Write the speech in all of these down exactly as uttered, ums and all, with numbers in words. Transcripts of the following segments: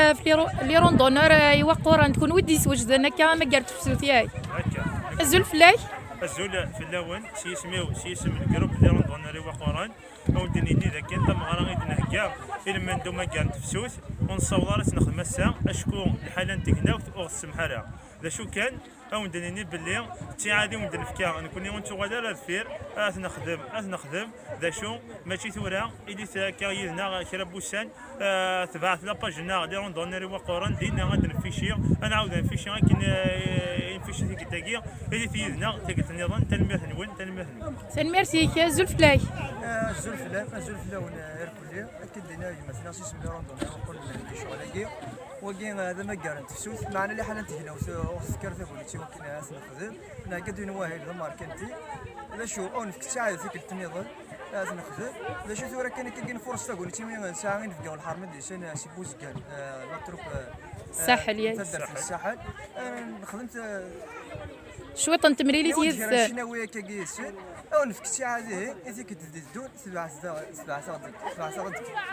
Ɣef les ro-, les randonneurs, euh, iwaquren, d kunwi i d-yeswejden akka amaggar n tefsut, yak? Akka. Azul fell-ak. Azul fell-awen, s yisem-iw, s yisem n lgrup Les Randonneurs Iwaquren, ad wen-d-nini d akken tameɣra i d-nhegga i lmend umaggar n tefsut, ur nessaweḍ ara ad tt-nexdem ass-a, acku lḥala n tegnawt ur ɣ-tessemḥ ara. D acu kan, ad wen-d-nini belli ttiɛad i wen-d-nefka, nekkni ur nettuɣal ara deffir, ad t-nexdem, ad t-nexdem. D acu, mačči tura, ilit akka yid-neɣ kra n wussan, eh, tebɛet la page-nneɣ Les Randonneurs Iwaquren, dinna ad nfici, ad nɛawed nfici akken, eh, nfici tikkelt-agi, ilit yid-neɣ tikkelt nniḍen, tanemmirt-nwen, tanemmirt-nwen. Tanemmirt-ik, azul fell-ak. Eh, azul fell-am, azul fell-awen, eh, irkelli. Akken d-yenna gma-tneɣ s yisem n Les Randonneurs Iwaquren, ccɣel-agi. Wagi, eh, d amaggar n tefsut, meɛna liḥala n tegnawt, eh, ur tekker tagnit i wakken ad t-nexdem. Nɛegga-d i wahil d amerkanti. D acu, ur nefk ttɛad tikkelt nniḍen, ad t-nexdem. D acu tura kan akka, nfurṣ tagnit imi nesɛa inebgawen n lḥerma d-yusan, eh, si Buzgan, eh, la troupe, eh, Saḥel, eh, yak. Taddart n Saḥel. Eh, nexdem t-, Cwiṭ n temlilit yid-sen. Cnawi akka yid-sen. Ur nefk ttɛad ihi i tikkelt d-iteddun.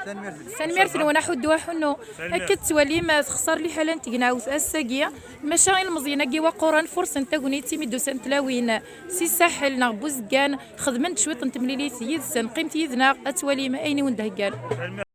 Tanemmirt-nwen. Tanemmirt-nwen, aḥuddu aḥunnu. Tanemmirt. Akka tettwalim, eh, texṣer liḥala n tegnawt ass-agi, maca ilmeẓyen-agi iwaquren fursen tagnit imi d-usant tlawin si Saḥel neɣ Buzgan, xedmen-d cwiṭ n temlilit yid-sen. Qqimet yid-neɣ ad twalim ayen i wen-d-heggan. Tanemmirt.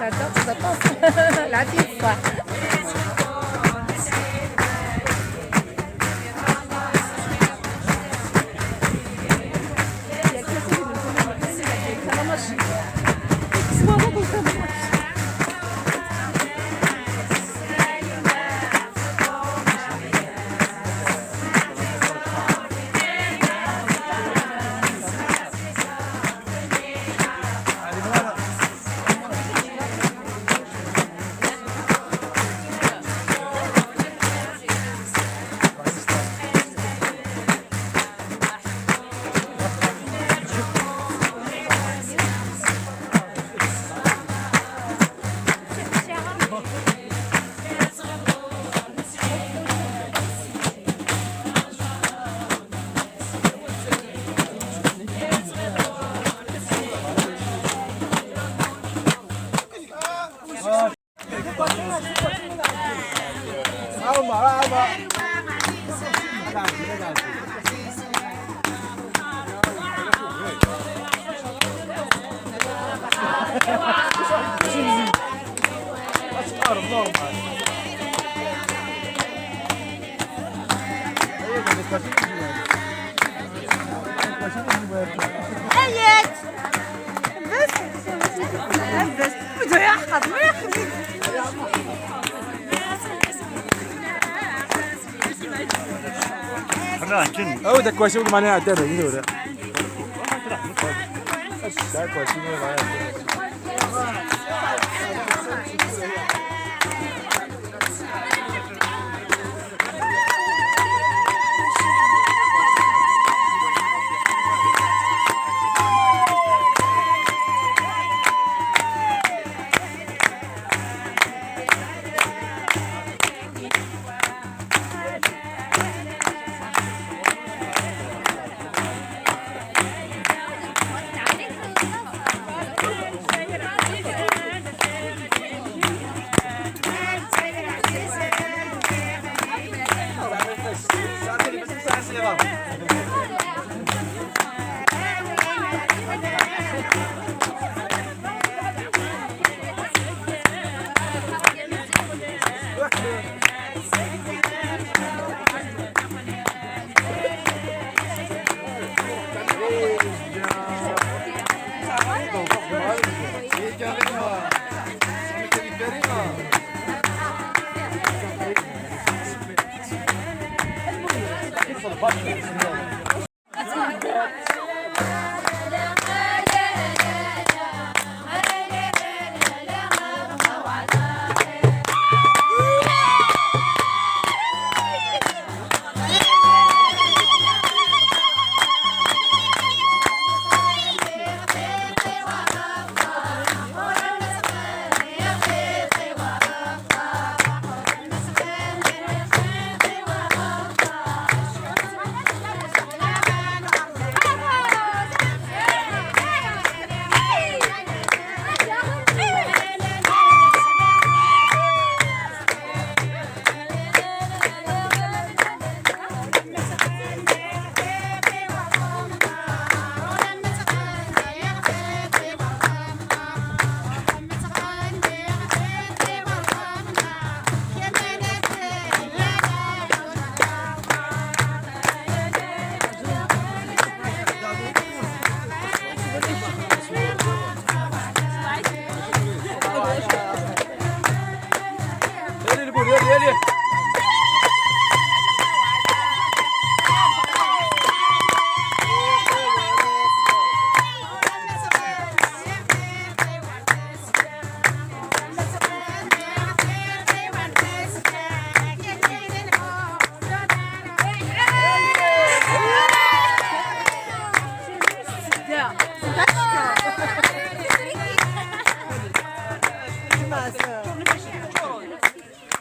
Ça danse, ça danse. La pizza. Awi-d akwasi ur mani ɛedda da yid-ura. Akwasi ur mani ɛedda.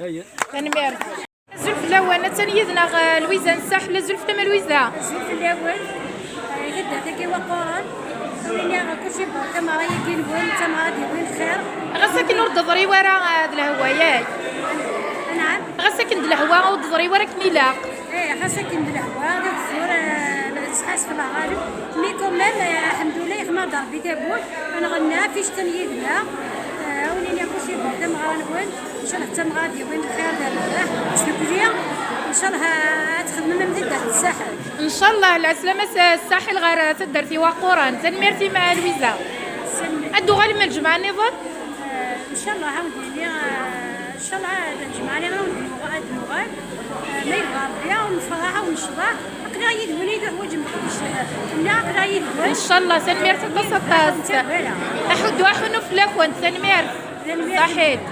Tanemmirt. Azul fell-awen, attan yid-neɣ eh, Lwiza n Saḥel. Azul fell-am a Lwiza. Azul fell-awen. Taddart-agi waqquren. Win-nniɣ kulci bɣu tameɣra-agi-nwen d tameɣra d-yewwin lxir. Ɣas akken ur d-teḍri wara eh, d lehwa, yak? Anɛam? Ɣas akken d lehwa ur d-teḍri wara akken ilaq. Eh, xas akken d lehwa d ageffur, eh, tesḥassef leɣɣaleb, mi quand même, eh, aḥemdullah, ixma-ɣ-d Rebbi tawwurt, ad nɣenna ɣef icettan yid-neɣ, eh, ad wen-iniɣ kulci yebɛed tameɣra-nwen, ncallah d tameɣra d-yewwin lxir d rrbeḥ, s tdukli, ncallah ad txedmem am taddart n Saḥel. Ncallah, lɛeslama s Saḥel ɣer taddart Iwaqquren. Tanemmirt-im a Lwiza. Ad d-tuɣalem lǧemɛa nniḍen? Eh, ncallah, ad wen-d-iniɣ, eh, Ncallah ad lǧemɛa-nni ad d-nuɣal, ad d-nuɣal. Ma yebɣa Rebbi, ad nefreḥ, ad necḍeḥ. Aql-aɣ yid-wen, ay d-uḥwaǧem kullec. Nniɣ aql-aɣ yid-wen. Ncallah, tanemmirt aṭas aṭas. Aḥuddu aḥunnu fell-akent, tanemmirt. Ṣaḥit.